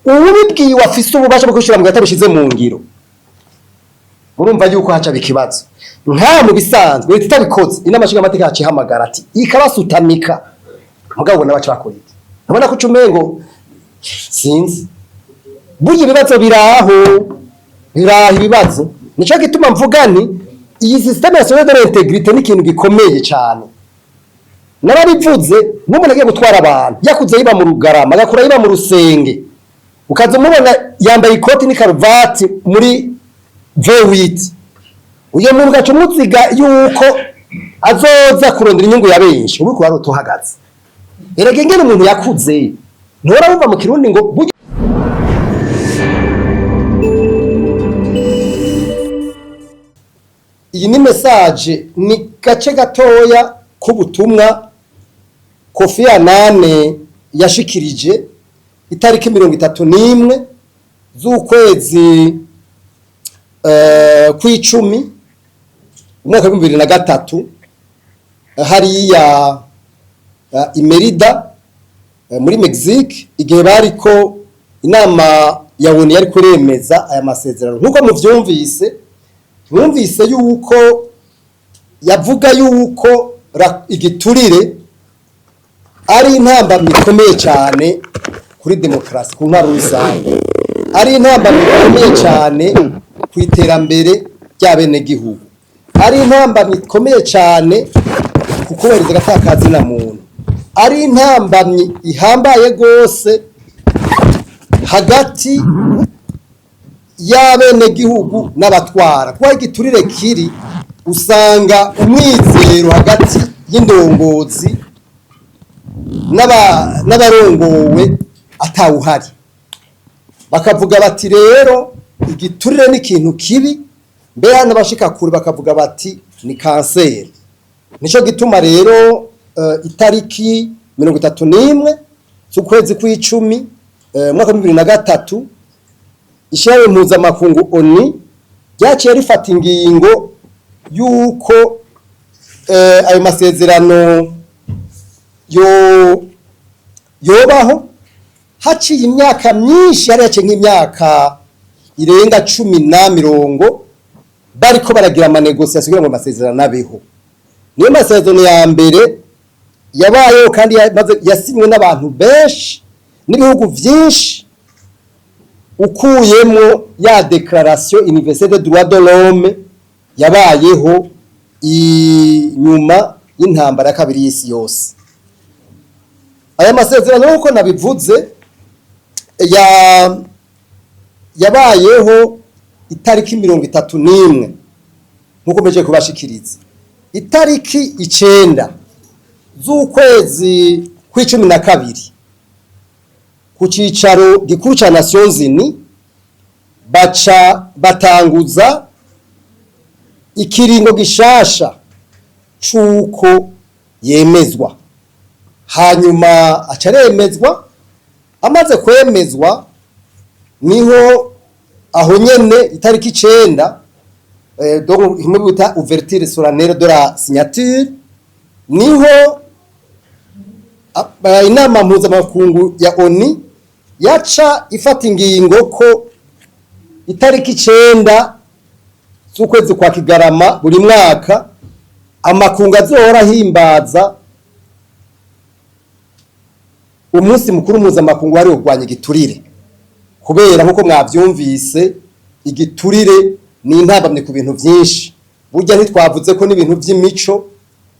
Uwubibwiwe afise ububasha bwo gushyira mu ngiro atabishize mu ngiro, murumva yuko haca ikibazo. Nka mu bisanzwe leta itabikoze, inama nshingamateka yaciye ihamagara ati ikabasutamika, mugabo nabaca bakora iki? Nabona ko ucumengo sinzi, burya ibibazo biraho, biraho ibibazo. Nico gituma mvuga nti iyi système nationale de l'intégrité ni ikintu gikomeye cyane. Narabivuze, nk'umuntu agiye gutwara abantu, yakuze yiba mu Rugarama, agakura yiba mu Rusenge, ukaza umubona yambaye ikoti n'ikaruvati muri V8, uyo muntu ugaca umuziga yuko azoza kurondera inyungu ya benshi, ubu kuba uhagaze. Erega ingene umuntu yakuze, ntuhora wumva mu Kirundi ngo burya iyi ni message, ni gace gatoya k'ubutumwa Kofi Annan yashikirije itariki 31 z'ukwezi kw'icumi umwaka wa 2003, hariya i Merida, muri Mexique, igihe bariko inama ya ONU yari kuremeza aya masezerano. Nkuko muvyumvise, mwumvise yuko yavuga yuko igiturire ari intambamyi ikomeye cyane kuri demokarasi, ku ntwaro rusange, ari intambamyi ikomeye cyane ku iterambere ry'abenegihugu, ari intambamyi ikomeye cyane ku kubahiriza agatakazi na muntu, ari intambamyi ihambaye rwose hagati y'abenegihugu n'abatwara, kuko aho igiturire kiri usanga umwizero hagati y'indongozi n'abarongowe atawuhari. Bakavuga bati rero igiturire ni ikintu kibi, mbere hano abashika kure bakavuga bati ni kanseri. Nico gituma rero itariki 31 z'ukwezi kw'icumi, umwaka wa 2003, ishyirahamwe mpuzamakungu ONU ryaciye rifata ingingo yuko ayo masezerano yobaho. Haciye imyaka myinshi, yari yaciye nk'imyaka irenga cumi na mirongo bariko baragira ama négociations kugira ngo amasezerano abeho. Niyo masezerano ya mbere yabayeho kandi yasinywe n'abantu benshi n'ibihugu vyinshi, ukuyemo ya Déclaration universelle des droits de l'homme yabayeho inyuma y'intambara ya kabiri y'isi yose. Aya masezerano, nk'uko nabivuze, yabayeho itariki 31, nk'uko mpejeje kubashikiriza. Itariki 9 z'ukwezi kw'icumi na kabiri, ku cicaro gikuru ca Nations Unies, baca batanguza ikiringo gishasha c'uko yemezwa. Hanyuma aca aremezwa. Amaze kwemezwa, niho aho nyene itariki 9, donc imwe bita ouverture solennelle de la signature, niho inama mpuzamakungu ya ONU yaca ifata ingingo ko itariki 9 z'ukwezi kwa Kigarama buri mwaka amakungu azohora ahimbaza umunsi mukuru mpuzamakungu wari kurwanya igiturire, kubera nkuko mwavyumvise, igiturire ni intambamye ku bintu vyinshi. Burya ntitwavuze ko n'ibintu vy'imico,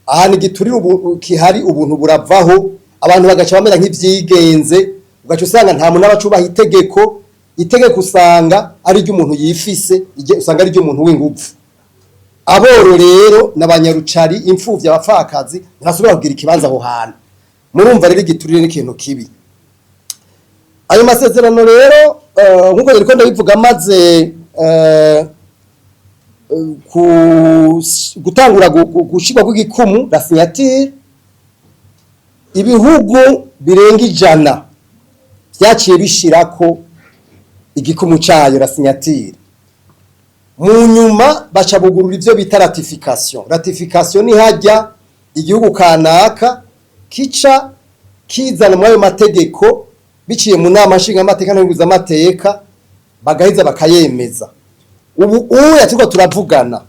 ahantu igiturire ubu kihari ubuntu buravaho, abantu bagaca bamera nk'ivyigenze, ugaca usanga nta muntu aba acubaha itegeko. Itegeko usanga ari ry'umuntu yifise, usanga ari ry'umuntu w'inguvu. Aboro rero n'abanyarucari, imfuvyi, abapfakazi ntibasubira kugira ikibanza aho hantu. Murumva rero igiturire n'ikintu kibi. Ayo masezerano rero, nkuko nariko ndabivuga, amaze gutangura gushirwa kw'igikumu, la signature, ibihugu birenga 100 vyaciye bishirako igikumu cayo, la signature. Mu nyuma baca bugurura ivyo bita ratification. Ratification ni hajya igihugu kanaka kica kizana muri ayo mategeko. biciye mu nama nshingamateka n'amateka, bagaheza bakayemeza. Ubu uya turiko turavugana,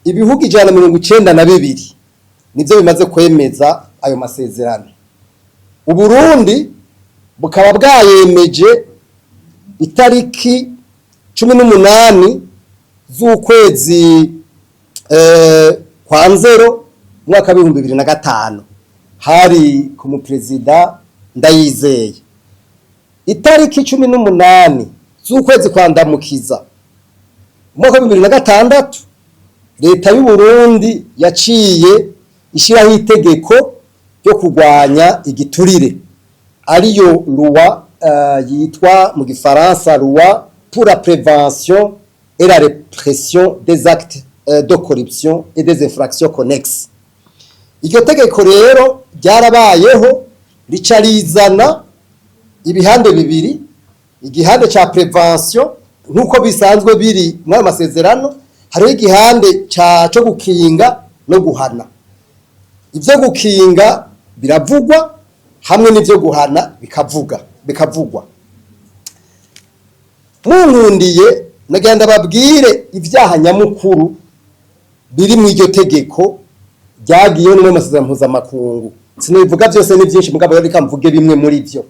ibihugu 192 nivyo bimaze kwemeza ayo masezerano. Uburundi bukaba bwayemeje itariki 18 z'ukwezi kwa nzero umwaka w'2005, hari ku muperezida Ndayizeye. Itariki 18 z'ukwezi kwa Ndamukiza umwaka w'2006, leta y'u Burundi yaciye ishyiraho itegeko ryo kurwanya igiturire, ariyo loi yitwa mu gifaransa loi pour la prévention et la répression des actes de corruption et des infractions connexes. Iryo tegeko rero ryarabayeho, rica rizana ibihande bibiri: igihande ca prévention, nk'uko bisanzwe biri muri ayo masezerano, hariho igihande ca co gukinga no guhana. Ivyo gukinga biravugwa hamwe n'ivyo guhana bikavugwa. Munkundiye, nagira ndababwire ivyaha nyamukuru biri mu iryo tegeko ryagiye no mu masezerano mpuzamakungu. Sinivuga byose, ni byinshi, mugabo reka mvuge bimwe muri byo.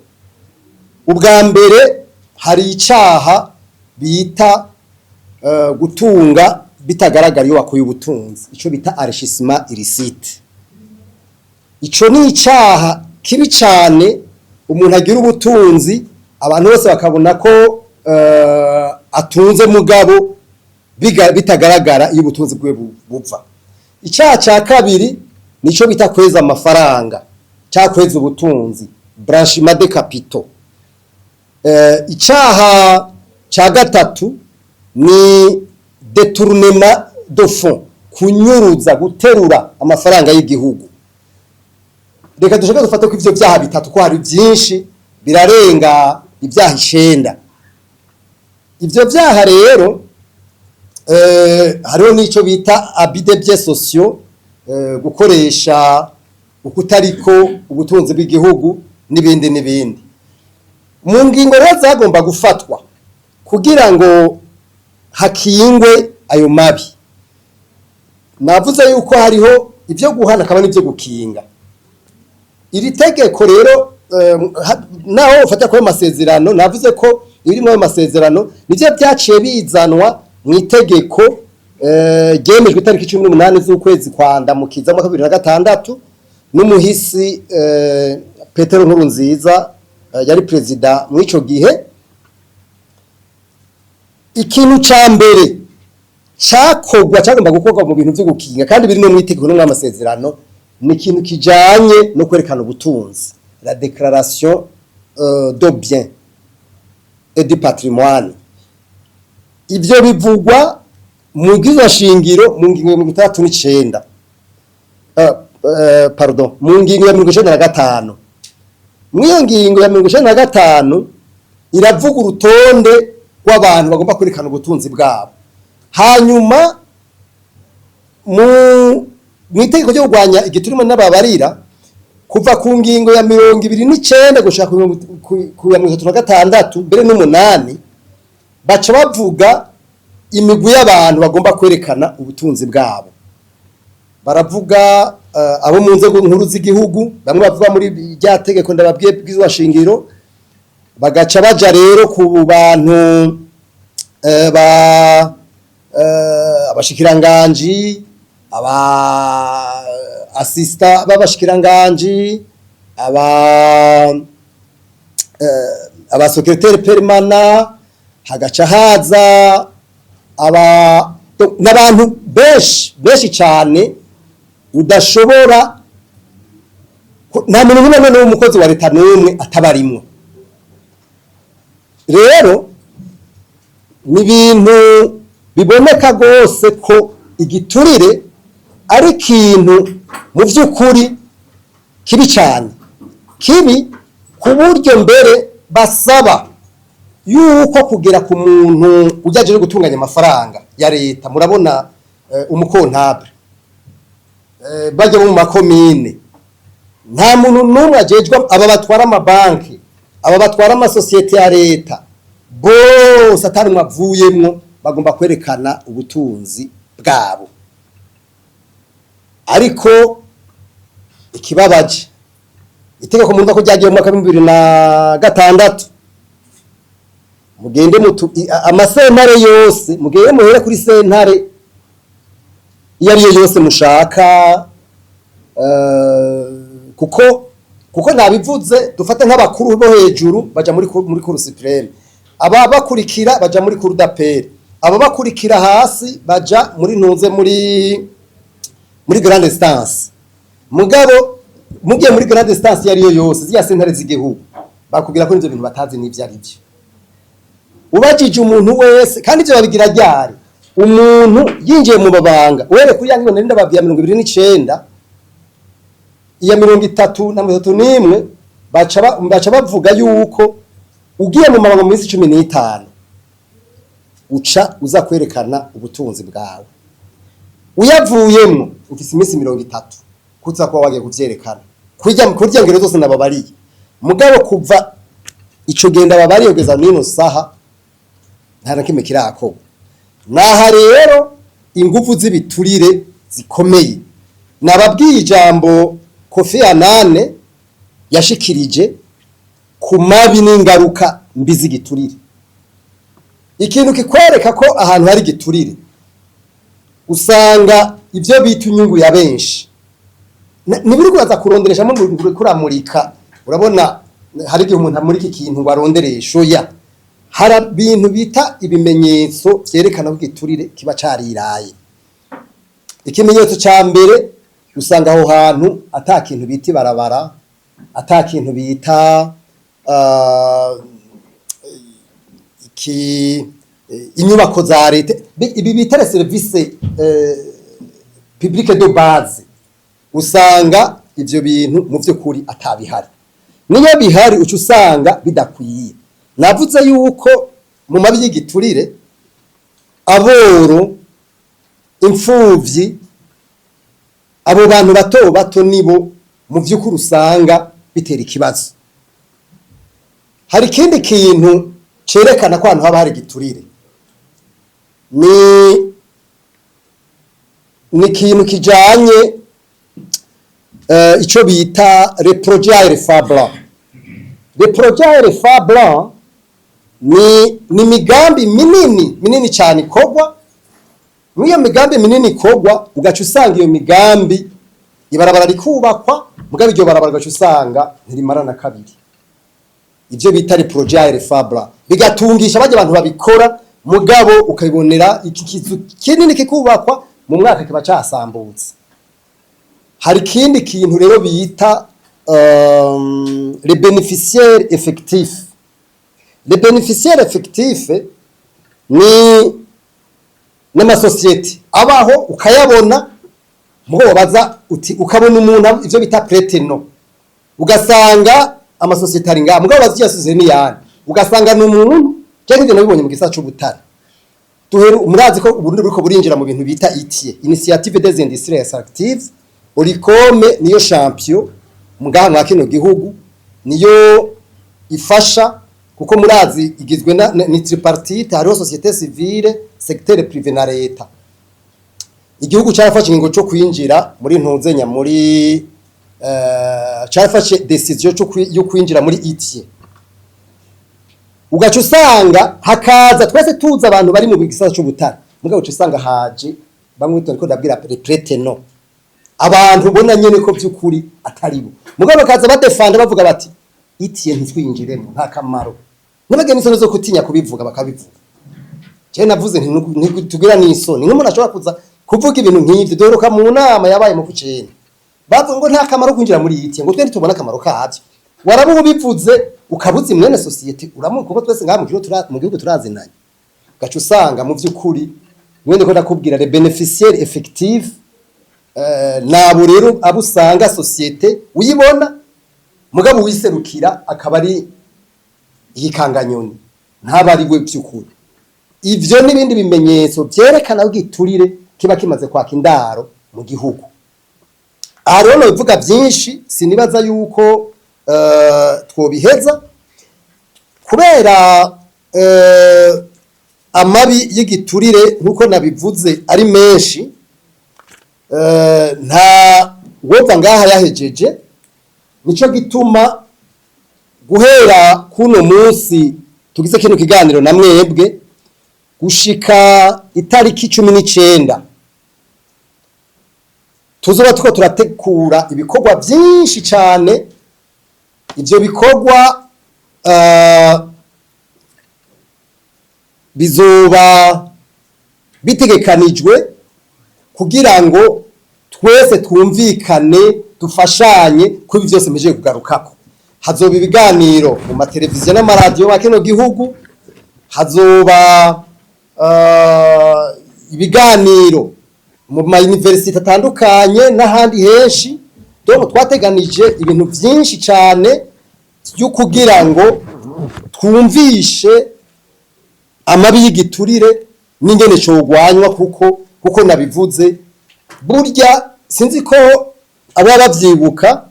Ubwa mbere, hari icaha bita gutunga bitagaragara iyo wakuye ubutunzi, ico bita enrichissement illicite. Ico ni icaha kibi cane. Umuntu agira ubutunzi, abantu bose bakabona ko atunze, mugabo bitagaragara iyo ubutunzi bwe buva. Icyaha cya kabiri nico bita kweza amafaranga cyangwa kweza ubutunzi, blanchiment de capitaux. Icyaha cya gatatu ni détournement de fonds, kunyuruza, guterura amafaranga y'igihugu. Reka dushaka dufate ko ivyo vyaha bitatu, ko hari byinshi, birarenga ibyaha 9. Ivyo vyaha rero, hariho n'ico bita abus de biens sociaux, gukoresha ukutariko ubutunzi bw'igihugu, n'ibindi n'ibindi. Mu ngingo rero zagomba gufatwa kugira ngo hakingwe ayo mabi, navuze yuko hariho ibyo guhana akaba n'ibyo gukinga. Iri tegeko rero, naho ufata ko amasezerano, navuze ko ibiri muri ayo masezerano nivyo byaciye bizanwa mu itegeko ryemejwe itariki 18 z'ukwezi kwa Ndamukiza mu 2006 n'umuhisi Petero Nkurunziza, yari perezida muri ico gihe. Ikintu ca mbere cakogwa, cyagomba gukorwa mu bintu byo gukinga, kandi biri no mu itegeko no mu amasezerano, ni ikintu kijanye no kwerekana ubutunzi, la déclaration de biens et du patrimoine. Ivyo bivugwa mu bwirizwa shingiro mu ngingo ya 69, pardon, mu ngingo ya 95. Muri iyo ngingo ya 95 iravuga urutonde rw'abantu bagomba kwerekana ubutunzi bwabo. Hanyuma mu itegeko ryo kurwanya igiturire n'ababarira, kuva ku ngingo ya 29 gushika ku ya 36 mbere n'umunani, baca bavuga imigwi y'abantu bagomba kwerekana ubutunzi bwabo. Baravuga abo mu nzego nkuru z'igihugu, bamwe bavuga muri rya tegeko ndababwiye bw'izwa shingiro, bagaca baja rero ku bantu ba abashikiranganji, aba assistants b'abashikiranganji, aba secrétaire permanent, hagaca haza aba n'abantu benshi benshi cyane udashobora, nta muntu n'umwe n'umukozi wa leta n'umwe atabarimwo. Rero ni ibintu biboneka rwose ko igiturire ari ikintu mu by'ukuri kibi cyane, kibi ku buryo mbere basaba yuko kugera ku muntu ujyaje gutunganya amafaranga ya leta. Murabona umu comptable, bajya mu makomine, nta muntu n'umwe ajejwe aba batwara amabanki. Aba batwara amasosiyete ya leta bose, atari avuyemwo, bagomba kwerekana ubutunzi bwabo. Ariko ikibabaje, itegeko murumva ko ryagiye mu mwaka wa 2006. Mugende mutu amasentare yose, mugende muhere kuri sentare iyo ariyo yose mushaka, kuko nabivuze, dufate nk'abakuru bo hejuru baja muri cour suprême, aba bakurikira baja muri cour d'appel, aba bakurikira hasi baja muri ntuze, muri grande instance. Mugabo mugiye muri grande instance iyo ariyo yose, ziya sentare z'igihugu, bakubwira ko ivyo bintu batazi n'ivyo ari byo. Ubajije umuntu wese, kandi ivyo babigira ryari? Umuntu yinjiye mu mabanga, uhere kuri ya ngingo nari ndababwira, 29, iya 30 na 31, baca bavuga yuko ugiye mu mabanga mu minsi 15 uca uza kwerekana ubutunzi bwawe, uyavuyemwo ufise iminsi 30 kuza kuba wagiye kuvyerekana kurya ngero zose nababariye. Mugabo kuva ico genda babariye kugeza n'ino saha, nta na kimwe kirakorwa. Naha rero ingufu z'ibiturire zikomeye. Nababwiye ijambo Kofi Annan yashikirije ku mabi n'ingaruka mbi z'igiturire. Ikintu kikwereka ko ahantu hari igiturire, usanga ibyo bita inyungu ya benshi ntibiri kubaza kurondereshamo ngo kuramurika. Urabona, hari igihe umuntu amurika ikintu ngo arondereshe. Oya, hari ibintu bita ibimenyetso vyerekana ko igiturire kiba cariraye. Ikimenyetso ca mbere, usanga aho hantu ata kintu bita ibarabara, ata kintu bita iki, inyubako za leta, ibi bita les services publics de base. Usanga ivyo bintu mu vy'ukuri atabihari, niyo bihari uca usanga bidakwiye. Navuze yuko mu mabi y'igiturire, aboro, imfuvyi, abo bantu bato bato nibo mu vy'ukuri usanga bitera ikibazo. Hari ikindi kintu cerekana ko ahantu haba hari igiturire, ni ikintu kijanye ico bita le projet éléphant blanc. Le projet éléphant blanc ni imigambi minini minini cyane ikorwa. Muri iyo migambi minini ikorwa, ugaca usanga iyo migambi, ibarabara rikubakwa, mugabo iryo barabara ugaca usanga ntirimara na kabiri. Ivyo bita le projet éléphant blanc bigatungisha bajya abantu babikora, mugabo ukabibonera iki kizu kinini kikubakwa, mu mwaka kiba casambutse. Hari ikindi kintu rero bita les bénéficiaires effectifs. Les bénéficiaires effectifs ni n'amasosiyete abaho ukayabona, mugo wabaza uti, ukabona umuntu ivyo bita prête-nom, ugasanga amasosiyete ari ngaha, mugabo bazi iyo sosiyete ni yani, ugasanga ni umuntu. Cyangwa ibyo nabibonye mu gisata c'ubutare. Duheru murazi ko Uburundi buriko burinjira mu bintu bita ITIE, Initiative des Industries Extractives. Olucome niyo champion mugaha mwa kino gihugu, niyo ifasha, kuko murazi igizwe na ni tripartite: hariho société civile, secteur privé na leta. Igihugu cyarafashe ingingo cyo kwinjira muri ntuzenya, muri cyarafashe décision yo kwinjira muri ITIE. Ugaca usanga hakaza, twese tuzi abantu bari mu gisata c'ubutare, mugabo uca usanga haje bamwe turiko ndabwira prête-noms, abantu ubona nyene ko vy'ukuri atari bo, mugabo bakaza badefanda bavuga bati: "ITIE ntitwinjiremo, nta kamaro." Ntibagende isoni zo kutinya kubivuga, bakabivuga. Je navuze nti ntitugira n'isoni nk'umuntu ashobora kuza kuvuga ibintu nk'ivyo. Duheruka mu nama yabaye mu kucenda, bavuga ngo nta kamaro kwinjira muri ITIE, ngo twe ntitubona akamaro kavyo. Waraba ubivuze ukabuza mwene société uramu, kuko twese ngaha mu gihugu turazinanye. Gaca usanga mu vy'ukuri mwene ko ndakubwira les bénéficiaires effectifs, nabo rero abo usanga société uyibona, mugabo wiserukira akaba ari igikanganyoni, ntaba ari we by'ukuri. Ivyo n'ibindi bimenyetso vyerekana ko igiturire kiba kimaze kwaka indaro mu gihugu. Aha rero bivuga byinshi, sinibaza yuko twobiheza. Kubera amabi y'igiturire, nk'uko nabivuze, ari menshi, nta wova ngaha yahejeje. Nico gituma guhera kuno munsi tugize kino kiganiro na mwebwe gushika itariki 19, tuzoba tuko turategura ibikorwa byinshi cyane. Ibyo bikorwa bizoba bitegekanijwe kugira ngo twese twumvikane, dufashanye kuri ibi byose mpejeje kugarukako. Hazoba ibiganiro mu mateleviziyo n'amaradiyo wa kino gihugu, hazoba ibiganiro mu ma université atandukanye n'ahandi henshi. Donc twateganije ibintu byinshi cyane byo kugira ngo twumvishe amabi y'igiturire n'ingene cogwanywa, kuko nabivuze, burya sinzi ko aba bavyibuka,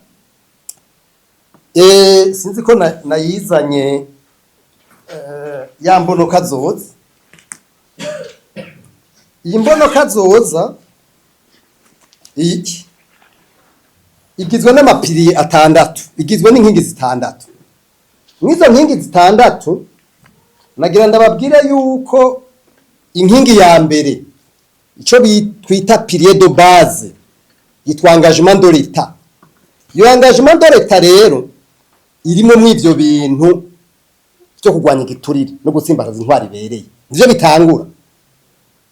sinzi ko nayizanye ya mbonoka zoza. Iyi mbonoka zoza iyi igizwe n'ama piliers atandatu, igizwe n'inkingi zitandatu. Mw'izo nkingi zitandatu, nagira ndababwire yuko inkingi ya mbere, ico twita pilier de base, yitwa engagement de l'État. Iyo engagement de l'État rero irimo mw'ivyo bintu byo kurwanya igiturire no gutsimbataza intwari ibereye. Nivyo bitangura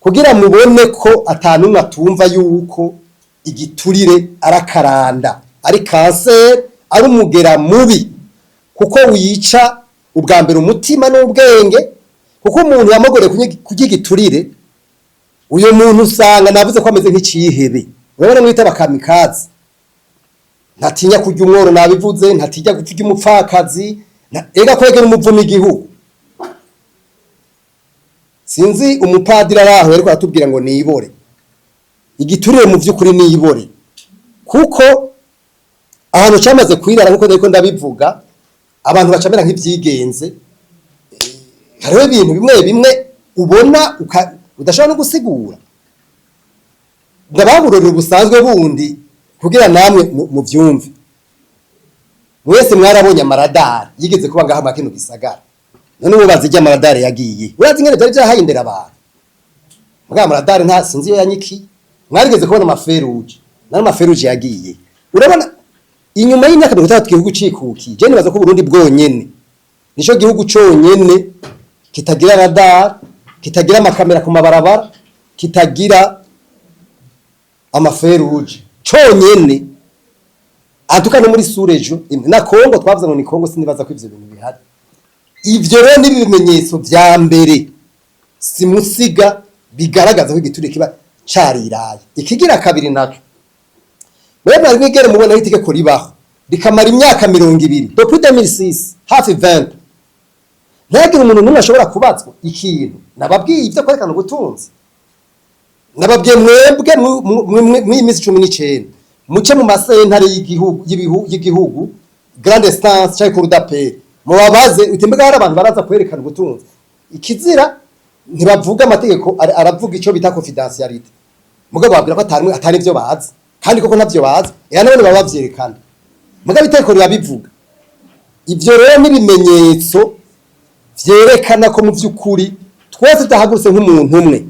kugira mubone ko atanumwe atumva yuko igiturire arakaranda, ari kanseri, ari umugera mubi, kuko wica ubwa mbere umutima n'ubwenge. Kuko umuntu yamogoreye kurya igiturire, uyo muntu usanga navuze ko ameze nk'icihebe. Urabona mwita bakamikazi, ntatinya kurya umworo, nabivuze, ntatinya kurya umupfakazi, ega kwegera umuvumo igihugu. Sinzi umupadiri ari aho yariko aratubwira ngo nibore igiturire. Mu vy'ukuri nibore, kuko ahantu cyamaze kwirara, nkuko ndiko ndabivuga, abantu bacamera nk'ivyigenze. Hariho ibintu bimwe bimwe ubona udashobora no gusigura. Ndababurorera busanzwe bundi kugira namwe muvyumve. Mwese mwarabonye amaradari yigeze kuba ngaha makino gisagara. None ubu bazi amaradari yagiye, urazi ingene byari byahaye imbere abantu mbwa amaradari? Nta sinzi iyo yanyikiye. Mwarigeze kubona ama feux rouges, nari ama feux rouges yagiye. Urabona inyuma y'imyaka 60 igihugu cikukiye, je nibaza ko Burundi bwonyene nico gihugu conyene kitagira radar, kitagira amakamera ku mabarabara, kitagira ama feux rouges conyene antuka no muri sous-région na Congo. Twavuze ngo ni Congo, sinibaza ko ivyo bintu bihari. Ivyo rero ni ibimenyetso vya mbere simusiga bigaragaza ko igiturire kiba cariraye. Ikigira kabiri naco, mwe mwari mwigere mubona itegeko ribaho rikamara imyaka 20, depuis 2006, hafi 20, ntihagire umuntu n'umwe ashobora kubazwa ikintu? Nababwiye ibyo kwerekana ubutunzi, nababwiye mwebwe mw'iyi minsi 19 muce mu masentare y'igihugu, y'igihugu, grande instance cyangwa cour d'appel, mubabaze uti: mbega hari abantu baraza kwerekana ubutunzi? Ikizira ntibavuga, amategeko aravuga icyo bita confidentialité, mugabo babwira ko atari ibyo bazi, kandi koko ntavyo bazi. Era nabone baba bavyerekana, mugabo itegeko rirabivuga. Ivyo rero n'ibimenyetso vyerekana ko mu vy'ukuri twese tudahagurutse nk'umuntu umwe,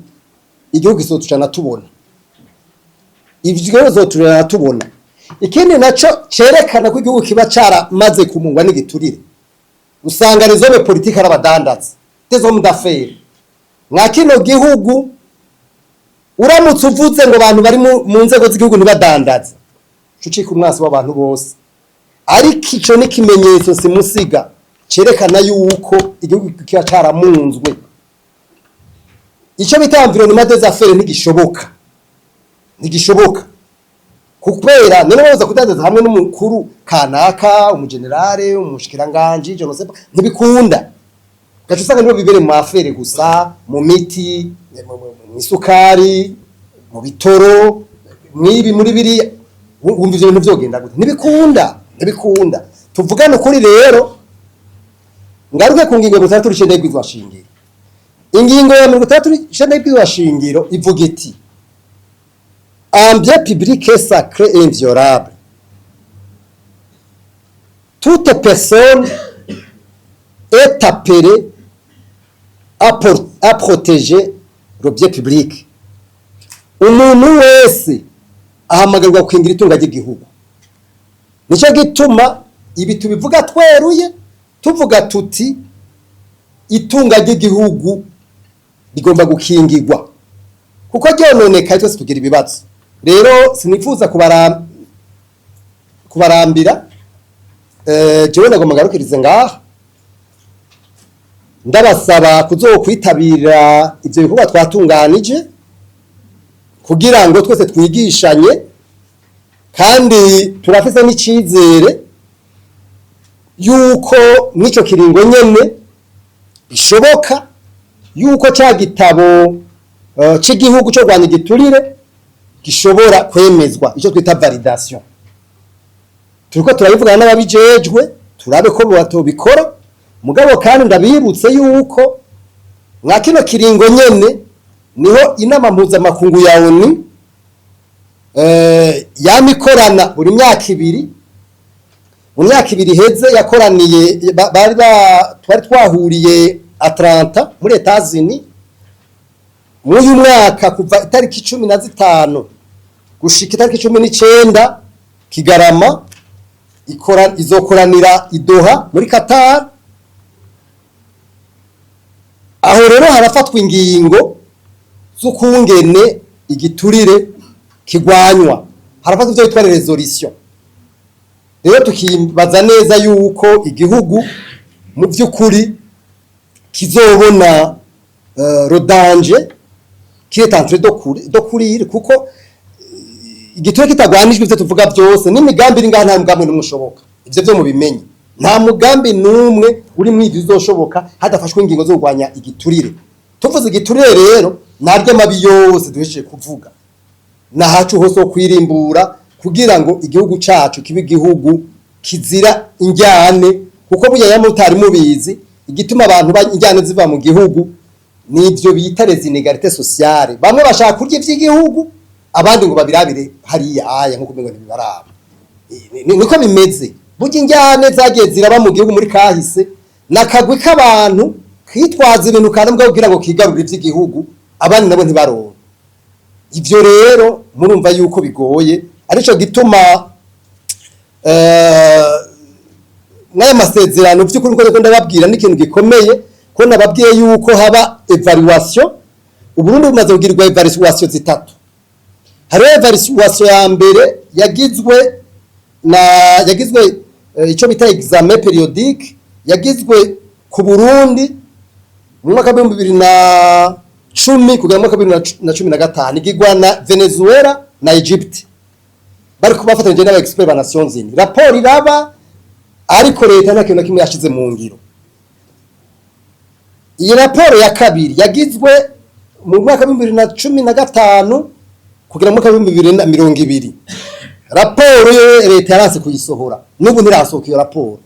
igihugu kizotucana tubona. Ivyo rero zoturana tubona. Ikindi naco cerekana ko igihugu kiba caramaze kumungwa n'igiturire, usanga les hommes politiques ari abadandaza, des hommes d'affaires. Mwa kino gihugu, uramutse uvuze ngo abantu bari mu nzego z'igihugu ntibadandaze, ucika umwasi w'abantu bose. Ariko ico ni ikimenyetso simusiga cerekana yuko igihugu kiba caramunzwe. Ico bita environnement des affaires ntigishoboka, ntigishoboka, kubera none baza kudandaza hamwe n'umukuru kanaka, umugenerale, umushikiranganje, je ne sais pas, ntibikunda. Gaca usanga nibo bibere mu affaires gusa, mu miti, mu isukari, mu bitoro, mwibi, muri biriya. Wumva ivyo bintu vyogenda gute? Ntibikunda, ntibikunda. Tuvugane ukuri rero, Ngaruke ku ngingo ya 69 y'ibwirizwa shingiro. Ingingo ya 69 y'ibwirizwa shingiro ivuga iti: "Un bien public est sacré et inviolable. Toute personne est appelée à protéger le bien public." Umuntu wese ahamagarirwa gukingira itunga ry'igihugu. Nicyo gituma ibi tubivuga tweruye, tuvuga tuti itunga ry'igihugu rigomba gukingirwa, kuko ryononekaye twese tugira ibibazo. Rero sinifuza kubarambira. Jewe nagomba ngarukirize ngaha, ndabasaba kuzokwitabira ivyo bikorwa twatunganije kugira ngo twese twigishanye, kandi turafise n'icizere yuko mw'ico kiringo nyene bishoboka yuko ca gitabo c'igihugu co kurwanya igiturire gishobora kwemezwa, ico twita validation. Turiko turabivugana n'ababijejwe, turabe ko batobikora. Mugabo kandi ndabibutse yuko mwa kino kiringo nyene niho inama mpuzamakungu ya ONU yama ikorana buri myaka 2. Mu myaka 2 iheze yakoraniye bari ba twari twahuriye Atlanta muri Etats-Unis. Muri uyu mwaka, kuva itariki 15 gushika itariki 19 Kigarama, ikora izokoranira i Doha muri Qatar. Aho rero harafatwa ingingo z'ukungene igiturire kigwanywa, harafatwa ivyo bitwa résolution. Rero tukibaza neza yuko igihugu mu by'ukuri kizobona le danger qui est en train de courir, kuko igiturire kitagwanijwe, ivyo tuvuga byose n'imigambi iri ngaha, nta mugambi n'umwe ushoboka. Ivyo vyo mubimenye, nta mugambi n'umwe uri mw'ivyo uzoshoboka hadafashwe ingingo zo kurwanya igiturire. Tuvuze igiturire rero, naryo mabi yose duhesheje kuvuga, nahacu hose ho kwirimbura kugira ngo igihugu cacu kibe igihugu kizira injyane, kuko burya nyamutari mubizi igituma abantu injyane ziva mu gihugu nivyo bita les inégalités sociales. Bamwe bashaka kurya ivy'igihugu, abandi ngo babirabire hariya aya nkuko umengo ntibibaraba. Niko bimeze. Burya injyane zagiye ziraba mu gihugu muri kahise nakagwi k'abantu kitwaza ibintu kandi mbwa kugira ngo kigarurire ivy'igihugu, abandi nabo ntibaronke. Ivyo rero murumva yuko bigoye, arico gituma n'aya masezerano by'ukuri uko ndababwira n'ikintu gikomeye, ko nababwiye yuko haba évaluation. Uburundi bumaze kugirirwa évaluation zitatu. Hariho évaluation ya mbere yagizwe na yagizwe icyo bita examen périodique, yagizwe ku Burundi mu mwaka wa 2010 kugera mu mwaka wa 2015, igirwa na Venezuela na Egypte, bari kubafatanyije n'aba experts ba Nations Unies. Raporo iraba, ariko leta nta kintu na kimwe yashize mu ngiro. Iyi raporo ya kabiri yagizwe mu mwaka wa 2015 kugera mu mwaka wa 2020. Raporo yo leta yaranse kuyisohora, n'ubu ntirasohoka iyo raporo.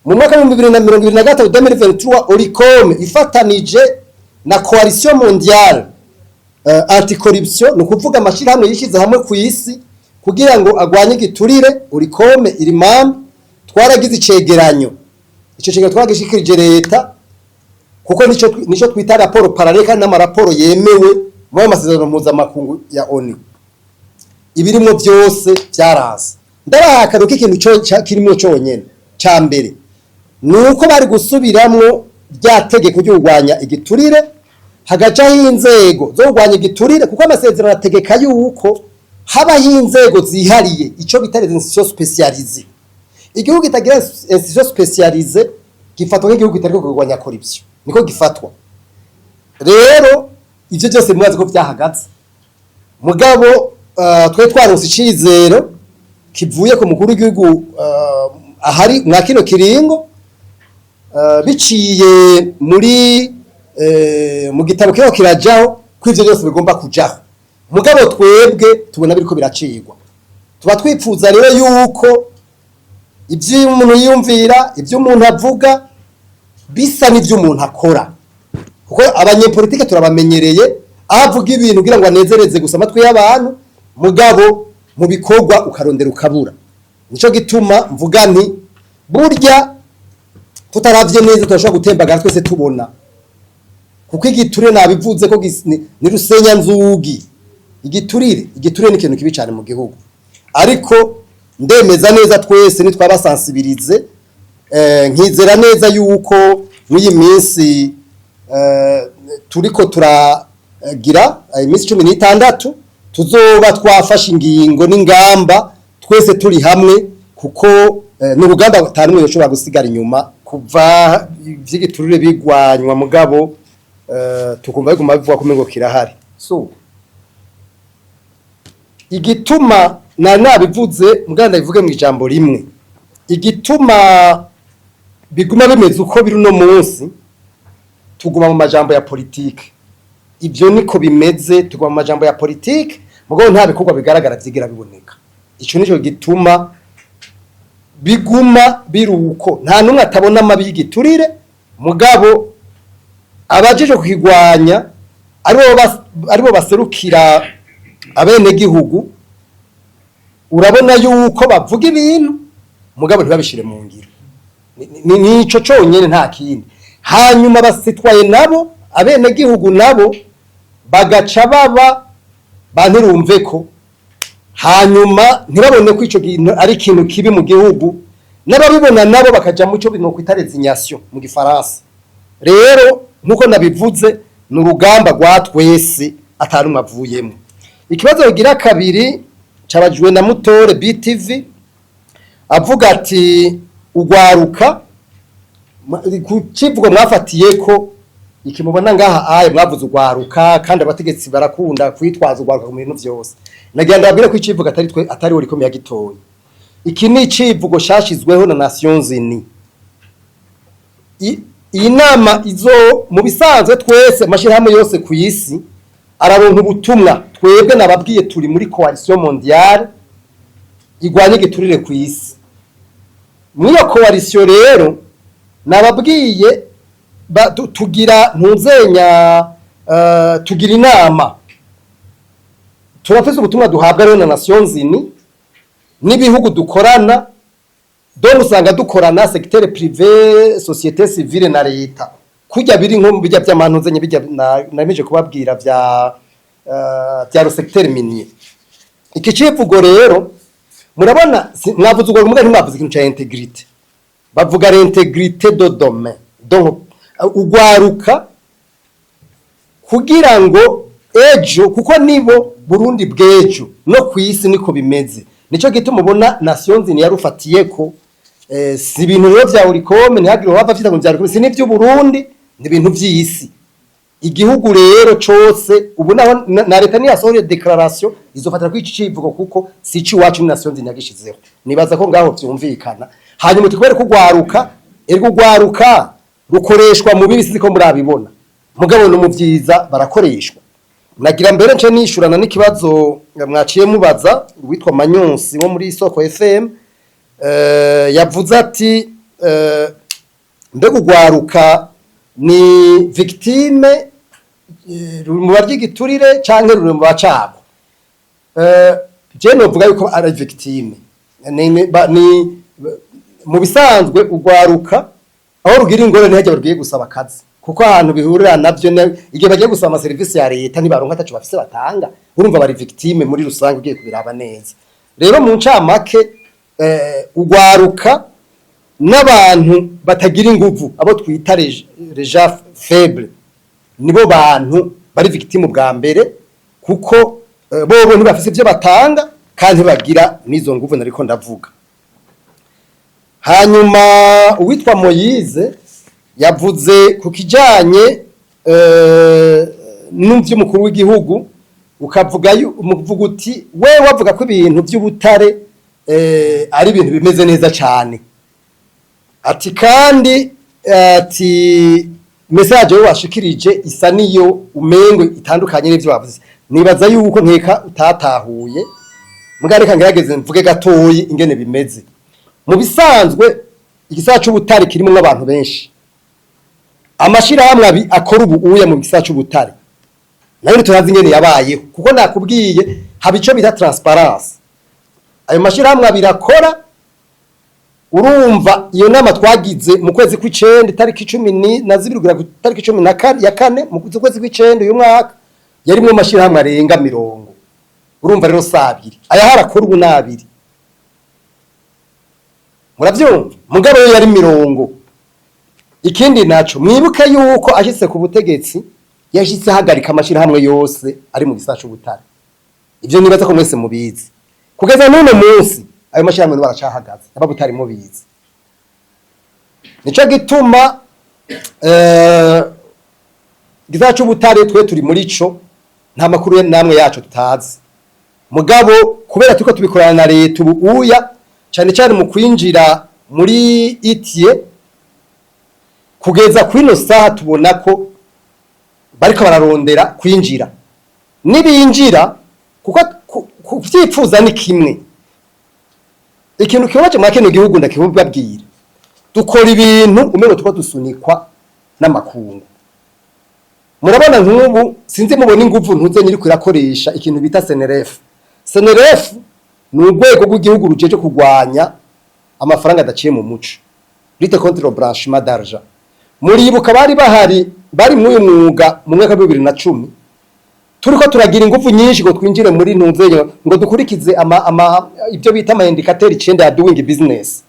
Mu mwaka wa 2023, 2023, Olucome ifatanije na Coalition Mondiale Anticorruption, ni ukuvuga amashirahamwe yishyize hamwe ku isi kugira ngo agwanye igiturire, Olucome iri membre, twaragize icegeranyo. Ico cegeranyo twagishikirije leta, kuko nico twita rapport parallèle, kandi n'amaraporo yemewe muri ayo masezerano mpuzamakungu ya ONU. Ibirimo byose byaraza. Ndabaha akarero k'ikintu kirimo cyonyene. Ca mbere ni uko bari gusubiramwo rya tegeko ryo kurwanya igiturire, hagacaho inzego zo kurwanya igiturire, kuko amasezerano ategeka yuko habaho inzego zihariye, ico bita les institutions spécialisées. Igihugu kitagira institution spécialisée gifatwa nk'igihugu kitariko kurwanya corruption, niko gifatwa. Rero ivyo byose mwazi ko vyahagaze. Mugabo twe twaronse icizero kivuye ku mukuru w'igihugu ahari mwa kino kiringo, biciye muri mu gitabo kiriko kirajaho, ko ivyo byose bigomba kujaho. Mugabo twebwe tubona biriko biracigwa. Tuba twipfuza rero yuko Ibyo umuntu yiyumvira, ibyo umuntu avuga bisa n'ibyo umuntu akora, kuko abanyepolitike turabamenyereye, aho avuga ibintu kugira ngo anezereze gusa amatwi y'abantu, mugabo mu bikorwa ukarondera ukabura. Nico gituma mvuga nti burya tutaravye neza turashobora gutembagara twese tubona, kuko igiturire nabivuze ko ni rusenyanzugi. Igiturire ni ikintu kibi cyane mu gihugu, ariko ndemeza neza twese nitwabasensibilize, nkizera neza yuko mw'iyi minsi turiko turagira iminsi 16 tuzoba twafashe ingingo n'ingamba twese turi hamwe, kuko ni urugamba atanu n'umwe yoshobora gusigara inyuma. Kuva ivy'igiturire bigwanywa, mugabo tukumva biguma bivugwa ko umengo kirahari. So igituma na nabivuze muganda ndabivuge mu ijambo rimwe, igituma biguma bimeze uko biri uno munsi, tuguma mu majambo ya politike. Ibyo niko bimeze, tuguma mu majambo ya politike, mugabo nta bikorwa bigaragara vyigira biboneka. Ico nico gituma biguma biruko. Nta numwe atabona amabi y'igiturire, mugabo abajeje kukigwanya aribo baserukira abenegihugu, urabona yuko bavuga ibintu mugabo ntibabishire mu ngiro. Nico conyene, nta kindi. Hanyuma basitwaye nabo, abenegihugu nabo bagaca baba bantirumve ko, hanyuma ntibabone ko ico kintu ari ikintu kibi mu gihugu, n'ababibona nabo bakaja mu cyo bino kwita résignation mu gifaransa. Rero nkuko nabivuze, ni urugamba rwa twese, atanumwe avuyemo. Ikibazo kigira kabiri cabajijwe na Mutore BTV, avuga ati ugwaruka ku kivugo mwafatiye ko iki mubona ngaha aye mwavuze ugwaruka, kandi abategetsi barakunda kwitwaza ugwaruka mu bintu vyose. Nagira ndababwire ko icivugo atari twe, atari Olucome yagitoye. Iki ni icivugo cashizweho na Nations Unies. Iyi nama izo mu bisanzwe twese amashirahamwe yose ku isi araronka ubutumwa. Twebwe nababwiye turi muri coalition mondiale igwanya igiturire ku isi. Muri iyo coalition rero nababwiye tugira ntuzenya, tugira inama, turafise ubutumwa duhabwa rero na Nations Unies n'ibihugu dukorana. Donc usanga dukorana secteur privé, société civile na leta, kurya biri nko bijya by'amantuzenye bijya nameje kubabwira vya le secteur minier. Iki civugo rero murabona mwavuze ubwo muga ntimwavuze ikintu ca intégrité. Bavuga l'intégrité de demain, donc ugwaruka kugira ngo ejo, kuko nibo Burundi bw'ejo, no kwisi niko bimeze. Nico gituma ubona Nations Unies yarufatiye ko si ibintu rero vya Olucome, ntihagire uwava vyita ngo vya Olucome, si n'ivyo Burundi, ni ibintu vy'isi. Igihugu rero cose ubu naho na leta niyasohoye déclaration izofatira kuri iki civugo, kuko si iwacu, ni Nations Unies yagishizeho. Nibaza ko ngaho vyumvikana. Hanyuma tukubere kugwaruka, ergo ugwaruka rukoreshwa mu bibi, sinzi ko murabibona, mugabo no mu vyiza barakoreshwa. Nagira mbere nce nishurana n'ikibazo mwaciye mubaza witwa Manyonsi wo muri Isoko FM, yavuze ati mbega ugwaruka ni victime ruri mu barya igiturire canke ruri mu bacabo? Je novuga yuko ari victime. Ni mu bisanzwe ugwaruka aho rugira ingorane ntihajya rugiye gusaba akazi, kuko ahantu bihurira navyo igihe bagiye gusaba amaserivisi ya leta ntibaronka, ataco bafise batanga. Urumva bari victime muri rusange ugiye kubiraba neza. Rero mu ncamake ugwaruka n'abantu batagira inguvu, abo twita les gens faibles, nibo bantu bari victime bwa mbere, kuko bobo ntibafise ivyo batanga kandi ntibagira n'izo nguvu nariko ndavuga. Hanyuma uwitwa Moyize yavuze ku kijanye n'uvy'umukuru w'igihugu, ukavuga umuvuga uti we wavuga ko ibintu by'ubutare ari ibintu bimeze neza cyane, ati kandi ati message yo washikirije isa niyo umengo itandukanye n'ivyo wavuze. Nibaza yuko nkeka utatahuye, muga reka ngerageze mvuge gatoyi ingene bimeze. Mu bisanzwe igisata c'ubutare kirimo n'abantu benshi, amashirahamwe akora ubu uya mu gisata c'ubutare nayo turazi ingene yabayeho, kuko nakubwiye haba ico bita transparence. Ayo mashirahamwe abiri akora, urumva iyo nama twagize mu kwezi kw'icenda, itariki 12 kugera ku tariki cumi na kane ya kane mu kwezi kw'icenda uyu mwaka, yarimwo amashirahamwe arenga 40. Urumva rero si abiri ayahari akora ubu, ni abiri, muravyumva, mugabo yo yari 40. Ikindi naco, mwibuke yuko ashitse ku butegetsi yashitse ahagarika amashirahamwe yose ari mu gisata c'ubutare. Ivyo nibaza ko mwese mubizi. Kugeza n'uno munsi ayo mashirahamwe baracahagaze, ababutari mubizi. Nico gituma gisata c'ubutare twe turi muri co, nta makuru namwe yacu tutazi. Mugabo kubera turiko tubikorana na leta ubu uya, cyane cyane mu kwinjira muri ITIE, kugeza kwino saha tubona ko bariko bararondera kwinjira. Nibinjira, kuko kuvyifuza ni kimwe, ikintu kibabaje muri kino gihugu ndakibabwira, dukora ibintu umengo tuko dusunikwa n'amakungu. Murabona nk'ubu, sinzi mubona inguvu ntuze nyiri kwirakoresha ikintu bita CNRF. CNRF ni urwego rw'igihugu rujeje kurwanya amafaranga adaciye mu muco, lutte contre le blanchiment d'argent. Muribuka bari bahari, bari muri uyu mwuga mu mwaka wa 2010, turiko turagira ingufu nyinshi ngo twinjire muri ntuzeyo, ngo dukurikize ama ibyo bita ama indicateurs 9 ya doing business,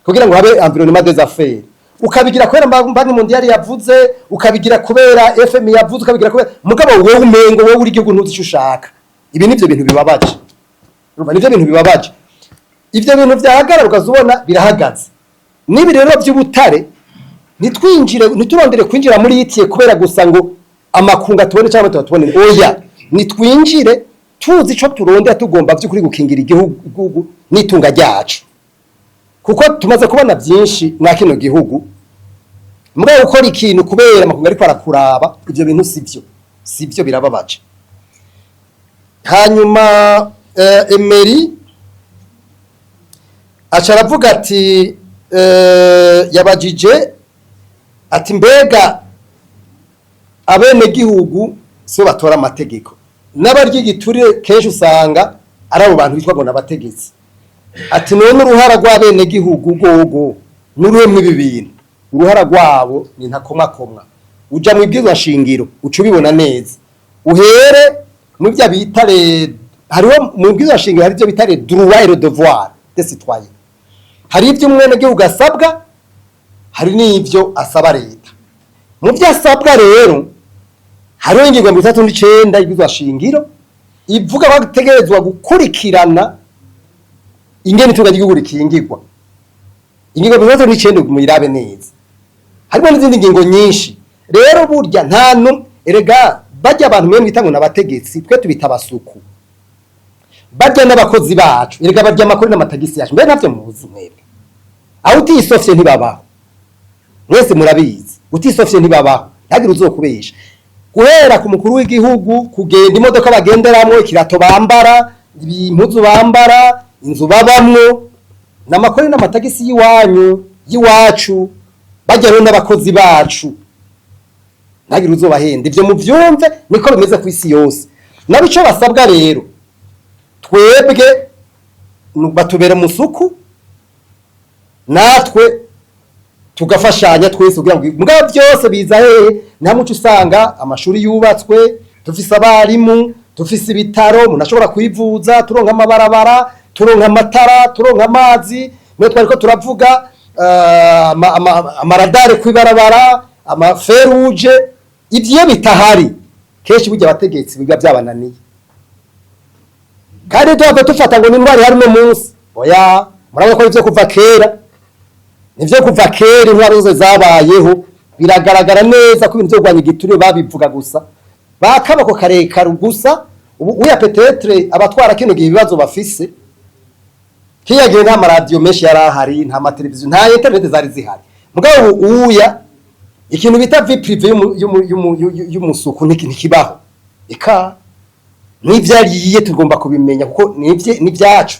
kugira ngo habe environnement des affaires. Ukabigira kubera Banque mondiale yavuze, ukabigira kubera FMI yavuze, ukabigira kubera, mugabo wewe umengo wewe uri igihugu ntuzi icyo ushaka. Ibi nivyo bintu bibabaje. Urumva, nivyo bintu bibabaje. Ivyo bintu vyahagarara ukazubona birahagaze. Nibi rero by'ubutare, nitwinjire, ntiturondere kwinjira muri ITIE kubera gusa ngo amakunga tubone cyangwa tubatubone. Oya, nitwinjire tuzi ico turondera, tugomba by'ukuri gukingira igihugu n'itunga ryacu, kuko tumaze kubona byinshi mwa kino gihugu. Mugabo gukora ikintu kubera amakunga ariko arakuraba, ivyo bintu sivyo, sivyo, birababaje. Hanyuma Emery aca aravuga ati yabajije ati: "Mbega abenegihugu sibo batora amategeko? N'abarya igiturire kenshi usanga ari abo bantu bitwa ngo n'abategetsi." Ati: "None uruhara rw'abenegihugu rwogo n'uruhe mw'ibi bintu?" Uruhara rwabo ni ntakomwakomwa. Uja mu ibwirizwa shingiro uca ubibona neza, uhere mu byo bita hariho mu bwirizwa shingiro, hari ibyo bita les droits et le devoir des citoyens. Hari ibyo umwenegihugu asabwa, hari n'ibyo asaba leta. Mu byo asabwa rero hariho ingingo 39 y'ibwirizwa shingiro ivuga ko ategerezwa gukurikirana ingene itunga ry'igihugu rikingirwa. Ingingo 39 muyirabe neza, harimo n'izindi ngingo nyinshi. Rero burya nta nu erega bajya abantu mwe mwita ngo n'abategetsi, twe tubita abasuku, barya n'abakozi bacu. Erega barya amakuru n'amatagisi yacu, mbere ntavyo muzi mwebwe. Aho utisofye ntibabaho, mwese murabizi, utisofye ntibabaho, ntagire uzokubesha. Guhera ku mukuru w'igihugu, kugenda imodoka bagenderamwo, ikirato bambara, impuzu bambara, inzu babamwo, n'amakori n'amatagisi y'iwanyu, y'iwacu. Bajya rero n'abakozi bacu, ntagire uzobahenda. Ivyo muvyumve, niko bimeze ku isi yose. Nabo ico basabwa rero twebwe, batubera musuku, natwe tugafashanya twese kugira ngo, mugabo byose biza hehe? Nta muco usanga amashuri yubatswe, dufise abarimu, dufise ibitaro umuntu ashobora kwivuza, turonka amabarabara, turonka amatara, turonka amazi. Mwe twariko turavuga amaradare kwibarabara, ama feux rouges. Ivyo bitahari kenshi burya abategetsi biba byabananiye. Kandi tuhava dufata ngo ni intwari hari uno munsi, oya. Murabona ko ivyo kuva kera, nivyo kuva kera, intwaro zose zabayeho, biragaragara neza ko ibintu vyo kurwanya igiturire babivuga gusa bakaboko karekare gusa. Ubu uya peut-être abatwara kino gihe ibibazo bafise, kiya gihe nta maradiyo menshi yari ahari, nta mateleviziyo, nta internet zari zihari. Mugabo ubu uya ikintu bita vie privée y'umusuku ntikibaho. Eka n'ivyo ariye tugomba kubimenya, kuko nivye n'ivyacu.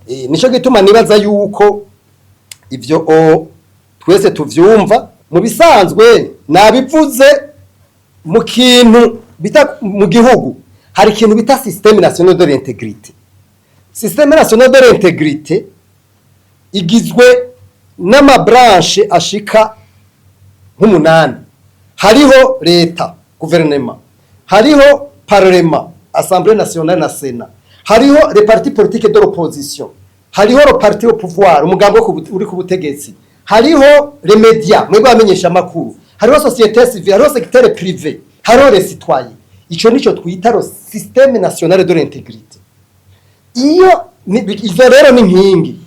Nico gituma nibaza yuko ivyo o twese tuvyumva. Mu bisanzwe nabivuze, mu kintu bita mu gihugu hari ikintu bita système national de l'intégrité. Système national de l'intégrité igizwe n'ama branches ashika nk'umunani. Hariho leta, gouvernement, hariho parlement, assemblée nationale na sénat, hariho les partis politiques de l'opposition, hariho le parti au pouvoir, umugambi uri ku butegetsi, hariho les médias, mwebwe abamenyesha amakuru, hariho société civile, hariho secteur privé, hariho les citoyens. Ico nico twita le système national de l'intégrité. Iyo izo rero ni nkingi,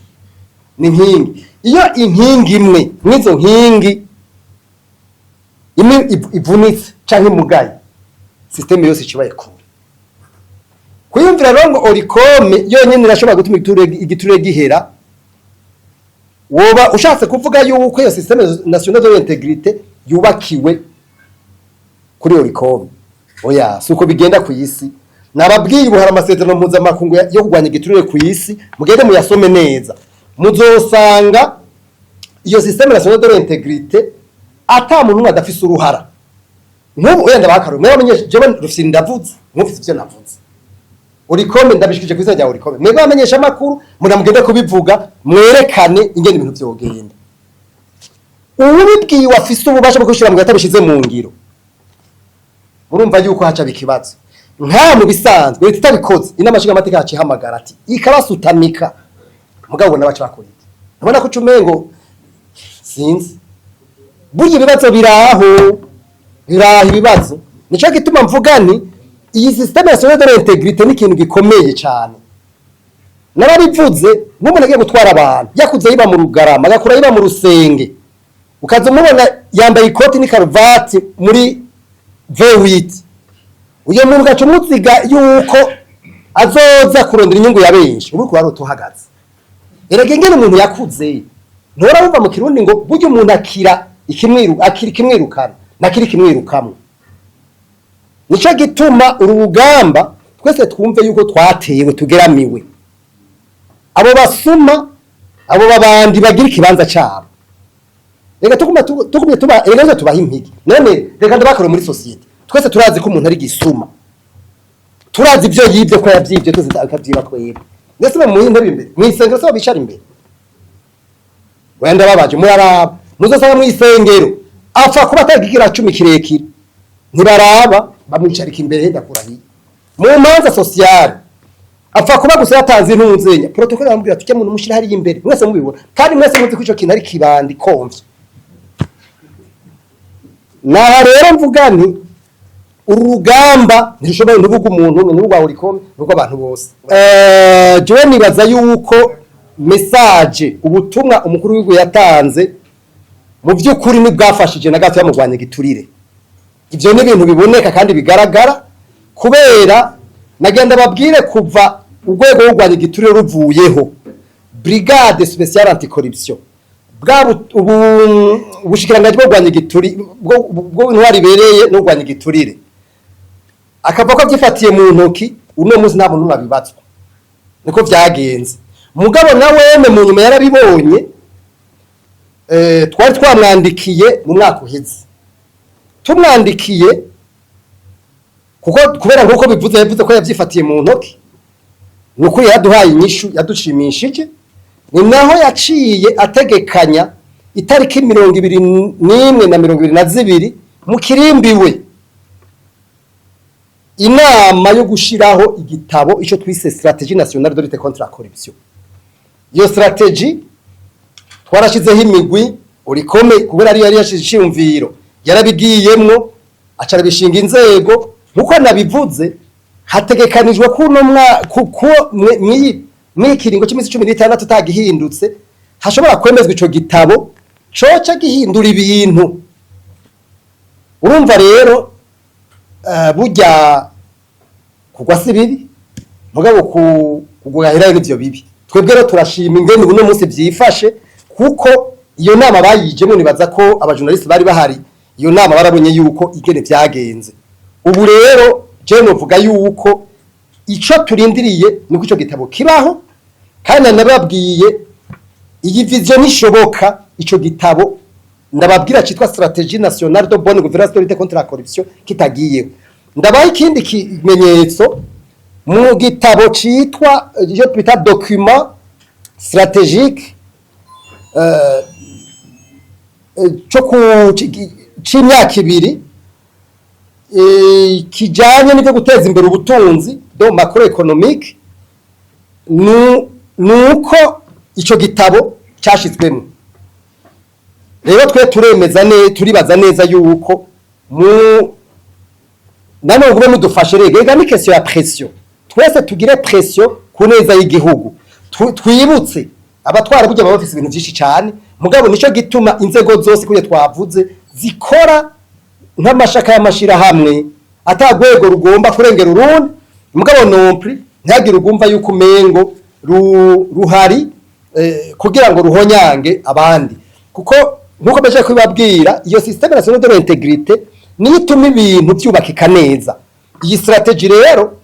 ni nkingi. Iyo inkingi imwe mwizo nkingi imwe ivunitse canke imugaye, système yose ikibaye kure. Kwiyumvira rero ngo Olucome yonyene irashobora gutuma igiturire gihera, woba ushatse kuvuga yuko iyo système national de l'intégrité yubakiwe kuri Olucome. Oya, si uko bigenda ku isi. Nababwiye, ubu hari amasezerano mpuzamakungu yo kurwanya igiturire ku isi. Mugende muyasome neza, muzosanga iyo système national de l'intégrité ata muntu umwe adafise uruhara. Nk'ubu wenda bakaruye mwe bamenyesha, jewe Rufyiri ndavuze, mwumvise ivyo navuze. Olucome ndabishikije ku izina rya Olucome. Mwebwe bamenyesha amakuru muramugende kubivuga, mwerekane ingene ibintu vyogenda. Uwubibwiwe afise ububasha bwo kubishira mu ngiro, atabishize mu ngiro, murumva yuko haca ikibazo. Nka mu bisanzwe leta itabikoze, inama nshingamateka yaciye ihamagara ati ikabasutamika. Mugabo ubona baca bakora iki? Ubona ko ucumengo sinzi, burya ibibazo biraho, biraho ibibazo. Nico gituma mvuga nti iyi système nationale de l'intégrité ni ikintu gikomeye cyane. Narabivuze, nk'umuntu agiye gutwara abantu, yakuze yiba mu Rugarama, agakura yiba mu Rusenge, ukaza umubona yambaye ikoti n'ikaruvati muri V8, uyo muntu ugaca umuziga yuko azoza kurondera inyungu ya benshi, ubu kurarota uhagaze. Erega ingene umuntu yakuze, ntora wumva mu Kirundi ngo burya umuntu akira ikimwiru, akira ikimwirukana nakira ikimwirukamwo. Nico gituma uru rugamba twese twumve yuko twatewe, tugeramiwe. Abo basuma, abo babandi bagira ikibanza cabo, reka tuguma tugumye tuba, reka tubaha impigi. None reka ndabakore muri société, twese turazi ko umuntu ari gisuma, turazi ibyo yibye ko yavyibye, twese akavyiba twebwe. Ndetse mu intebe imbere mw'isengero se bicara imbere, wenda babaje muraraba, muzosanga mw'isengero apfa kuba atagigira 10 kirekire, ntibaraba, bamwicarika imbere. Ndakurahiye, mu manza sociale apfa kuba gusa yatanze intunzenya protocole, bamubwira tujya muntu mushira hariya imbere, mwese mubibona, kandi mwese muzi ko ico kintu ari kibandi komvye. Naha rero mvuga nti uru rugamba ntirushoboye, ntuvuga umuntu umwe, ntuvuga Olucome, ntuvuga abantu bose. Jewe nibaza yuko message, ubutumwa umukuru w'igihugu yatanze, mu by'ukuri ntibwafashije na gato yamurwanya igiturire. Ibyo ni ibintu biboneka kandi bigaragara, kubera nagenda babwire, kuva urwego rwo kurwanya igiturire ruvuyeho, brigade spéciale anticorruption, bwa ubushikiranganji bwo kurwanya igiturire, bwo intwari ibereye no kurwanya igiturire, akava ko abyifatiye mu ntoki. Uno munsi nta muntu n'umwe abibazwa, niko vyagenze. Mugabo na wene mu nyuma yarabibonye. Twari twamwandikiye mu mwaka uheze, tumwandikiye kuko kubera nkuko bivuze, yavuze ko yavyifatiye mu ntoki. Nukuri yaduhaye inyishu yadushimishije. Ni naho yaciye ategekanya itariki 21 na 22 mu kirimbiwe inama yo gushiraho igitabo ico twise stratégie nationale de lutte contre la corruption. Iyo stratégie twarashizeho imigwi. Olucome, kubera ariyo yari yashize iciyumviro, yarabigiyemwo, aca arabishinga inzego. Nkuko nabivuze, hategekanijwe ko uno mwa kuko mwiyi kiringo cy'iminsi 16 utagihindutse hashobora kwemezwa ico gitabo coca gihindura ibintu. Urumva rero, burya kugwa si bibi, mugabo kugwaherayo nivyo bibi. Twebwe rero turashima ingene uno munsi vyifashe, kuko iyo nama bayijemo, nibaza ko abajournaliste bari bahari iyo nama, barabonye yuko ingene vyagenze. Ubu rero je novuga yuko ico turindiriye nuko ico gitabo kibaho. Kandi nababwiye, iyi vision nishoboka, ico gitabo ndababwira citwa Stratégie nationale de bonne gouvernance de lutte contre la corruption kitagiyeho. Ndabaha ikindi kimenyetso mu gitabo citwa, je bita document stratégique cyo ku c'imyaka 2, kijanye n'ivyo guteza imbere ubutunzi, donc macroéconomique. Nuko ico gitabo cyashizwemo rero, twe turemeza ne turibaza neza yuko mu nanone ngube mudufashe. Rega ni question ya pression, twese tugire pression ku neza y'igihugu. Twibutse abatwara, burya baba bafise ibintu byinshi cyane, mugabo nico gituma inzego zose kuye twavuze zikora nk'amashaka y'amashirahamwe, atagwego rugomba kurengera urundi, mugabo non plus ntihagire ugumva yuko umengo ruhari kugira ngo ruhonyange abandi, kuko nkuko beje kubibabwira, iyo système national de l'intégrité niyo ituma ibintu byubakika neza. Iyi stratégie rero,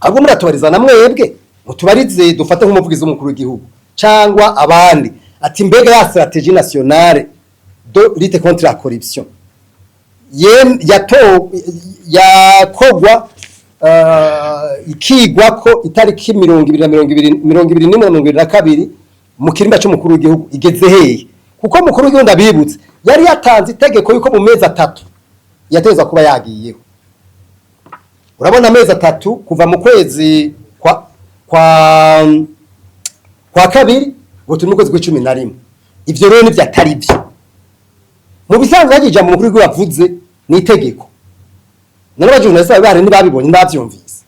ahubwo muratubariza na mwebwe, mutubarize, dufate nk'umuvugizi w'umukuru w'igihugu cyangwa abandi, ati: "Mbega ya stratégie nationale de lutte contre la corruption yato yakogwa, ikigwa ko itariki 20 na 20, 21 na 22 mu kirimba cy'umukuru w'igihugu, igeze hehe?" Kuko umukuru w'igihugu, ndabibutse, yari yatanze itegeko yuko mu mezi 3 yateza kuba yagiyeho. Urabona, amezi 3 kuva mu kwezi kwa kabiri, ngo turi mu kwezi kw'11. Ivyo rero nivyo atari byo. Mu bisanzwe hagiye ijambo umukuru w'igihugu yavuze ni itegeko. None abajournaliste bari bahari ntibabibonye, ntibavyumvise?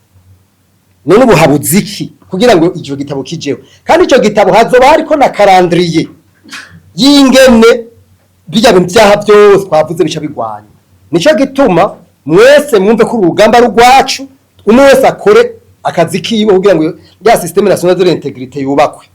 None ubu habuze iki kugira ngo ico gitabo kijeho? Kandi ico gitabo hazoba hariko na calendrier y'ingene bijya bintu vyaha byose twavuze bica bigwanya. Nico gituma mwese mwumve ko urugamba rugwacu, umwe wese akore akazi kiwe kugira ngo ya système national de l'intégrité yubakwe.